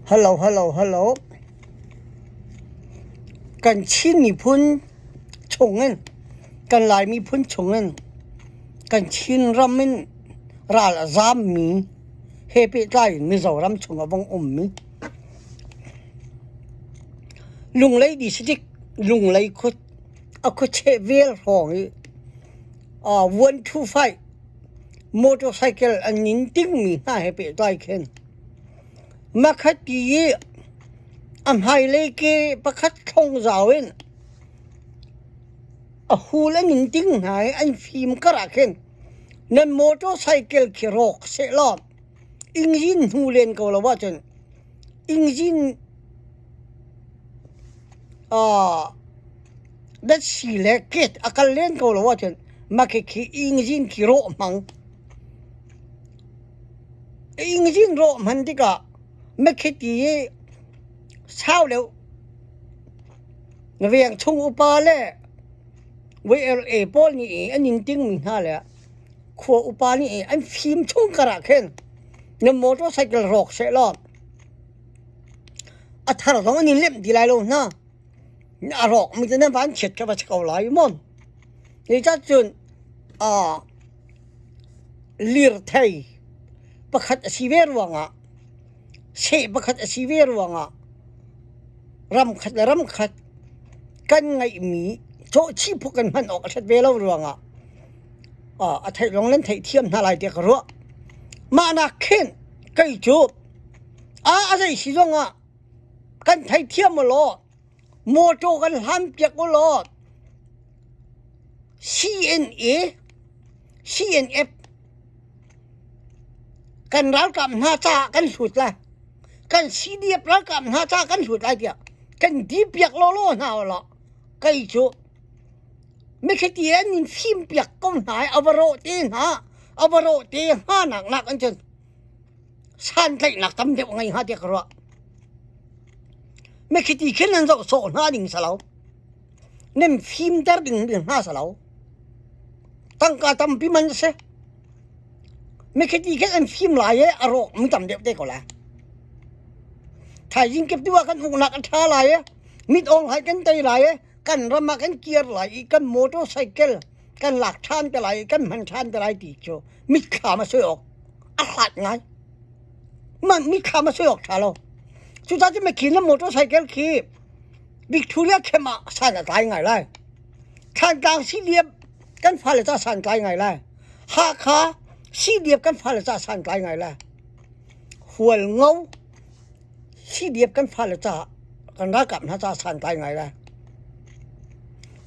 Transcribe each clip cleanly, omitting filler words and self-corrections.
Hello, hello, hello. Kan Chin miphun chungin, kan Lai miphun chungin, kan Chin ram in ral a zaammi he pehtlai in Mizoram chung a vung ummi Lunglei district Lunglei khua a khuacheh vel hrawng i 125 motorcycle an nin tingmi hna he pehtlai khin Makhati i a hmailei ke pakhat thlong zau in a hul an in ting hna i an fim kar ah khin nan motorcycle khi rawk sehlaw engine hnu len ko lo ahcun engine datsi le ket a kal len ko lo ahcun mah khikhi engine khi rawh hmang. Engine rawh hman tikah mikhiti i sau deuh veng chung upa le YLA pawl nih an in tingmi hna le khua upa nih an fim chung karah khin na motorcycle rawk sehlaw a thar zong an in lemh ti lai lo hna. A rawkmi cu nan van chiat kha va si ko lai maw? Zeicahcun lirthei pakhat a si ve ruangah seh pakhat a si ve ruangah ramkhat le ramkhat kan ngeihmi cawhchih phuk kan hman awk a ṭhat ve lo ruangah a theih lawng nan theihthiam hna lai tiah ka ruah. Mah nak khin kei cu a zei si zongah kan theithiam u law mawṭaw kan hlanpiak u law CNA CNF kan ralkap hna caah kan hlut lai kan CDF ralkap hna caah kan hlut lai tiah kan dipiak lawlaw hna u law kei cu mikhiti an in fimpiak ko hna i a va rawh te hna a va rawh te hnga nak nak an cun santlaihnak tam deuh ngei hnga tiah ka ruah. Mikhiti khin nan zoh sawh hna ding si lo. Nan fimter ding ding hna si lo. Tangka tampi man a si. Mikhiti khin an fim lai i a rawk mi tam deuh te ko lai. Thaizing kip tu ah kan uknak a ṭha lai i mit ong hai kan tei lai i kan ram ah kan kir lai i kan motorcycle kan lak ṭhan te lai i kan hman ṭhan te lai ti cu mitthlam a soi awk a hlat ngai. Man mitthlam a soi awk ṭha lo. Cucaah cun mikhi na motorcycle khi Victoria camp ah san a tlai ngai lai. Thantlang CDF kan fale ca san tlai ngai lai. Hakha CDF kan fale ca san tlai ngai lai. Hualngo CDF kan fale ca kan ralkap hna ca san tlai ngai lai.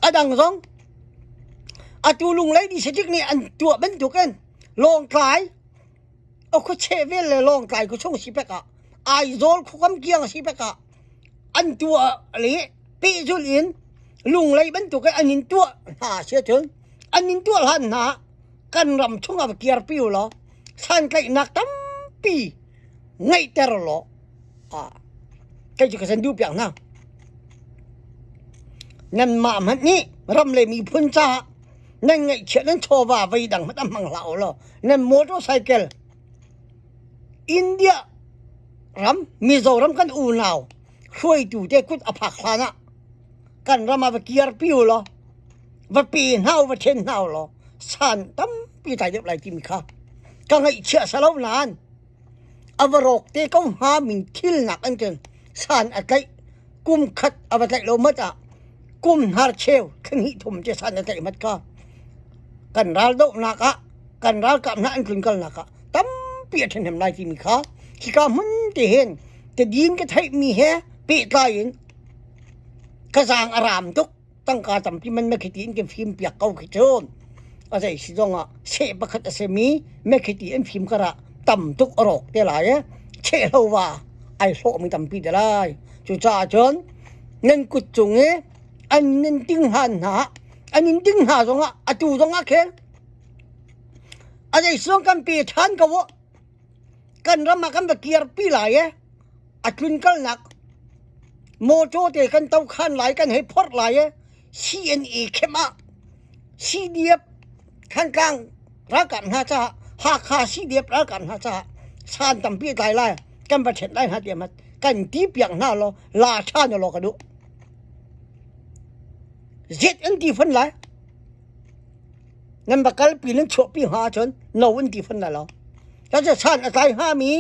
A dang zong atu Lunglei district nih an tuah bantukin Lawngtlai a khuacheh vel le Lawngtlai khuachung si pek ah Aizawl khuakam kiang si pek ah an tuah le pehzulh in Lunglei bantukin an in tuah hna si ahcun an in tuah hlan hna kan ram chungah va kirpi u law santlaihnak tampi ngeihter law kei cu ka san duh piak hna. Nanmah hmanh nih ram le miphun caah nan ngaihchiah nan chawva vei dang hmanh a hmang hlah u law nan motorcycle India ram Mizoram kan unau hruaitu te kut a phak hlan ah kan ram ah va kirpi u law va pe hna u va ṭhen hna u law san tampi tlai deuh lai timi kha ka ngaihchiah salo nain a va rawk te ko hnga min thilnak an cun san a tlaih kum khat a va tlaih lo mat ah kum hnar cheu thla thum te san a tlaih mat kha kan ral dohnak ah kan ralkap hna an tlunkalnak ah tampi a ṭhahnem lai timi kha hika hmun te hin tadin ka theihmi he pehtlai in ka zaang a ram tuk tangka tampi man mekhiti in kan fim piak ko khi cu a zei si zong ah seh pakhat a simi mekhiti an fim kar ah tam tuk a rawk te lai e cheh lo wa ai hlawh mi tampi te lai cucaah cun nan kut cung i an nan ting hlan hna an in ding hna zong ah atu zong ah khin a zei si zong kan pe ṭhan ko u kan ram ah kan va kirpi lai e a tlunkalnak mawṭaw te kan tokhan lai kan hei phorh lai i CNA khem ah CDF Thantlang ralkap hna caah Hakha CDF ralkap hna caah san tampi a tlai lai kan va ṭhen lai hna tiah mat. kan ti piak hna law la ṭhan law ka duh. Zet an ti fon lai. Nan va kalpi nan chuahpi hnga ahcun no an ti fon lai lo. Cucu san a tlai hngami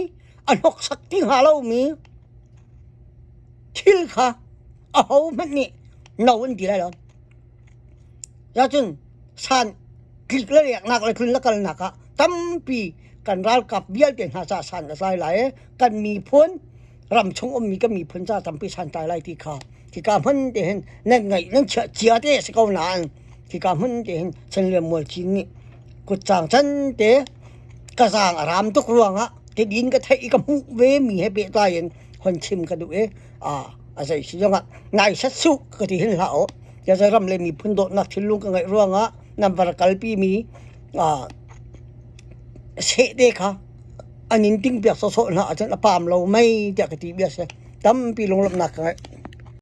a hnoksak ti hnga lomi thil kha ahohmanh nih no an ti lai lo. Cucun san tlik le leknak le tlun le kalnak ah tampi kan ralkap vialte hna ca san a tlai lai i kan miphun ramchung ummi kan miphun ca tampi santlai lai ti kha hika hmun te hin nan ngaih nan chiah cia te si ko nain hika hmun te hin Chinlian Mualcin nih kutcang can te ka zaang a ram tuk ruangah tidin ka theih i ka hmuh ve mi he pehtlai in hon chim ka duh i a a zei si zongah ngai sat su ka ti hin hlah u ya ram le miphun dawtnak thinlung ka ngeih ruangah nan var kalpi mi a seh te kha an in tingpiak sawsawh hna ahcun a paam lo mei tiah ka ti bia si. Tampi lunglawmhnak ka ngei.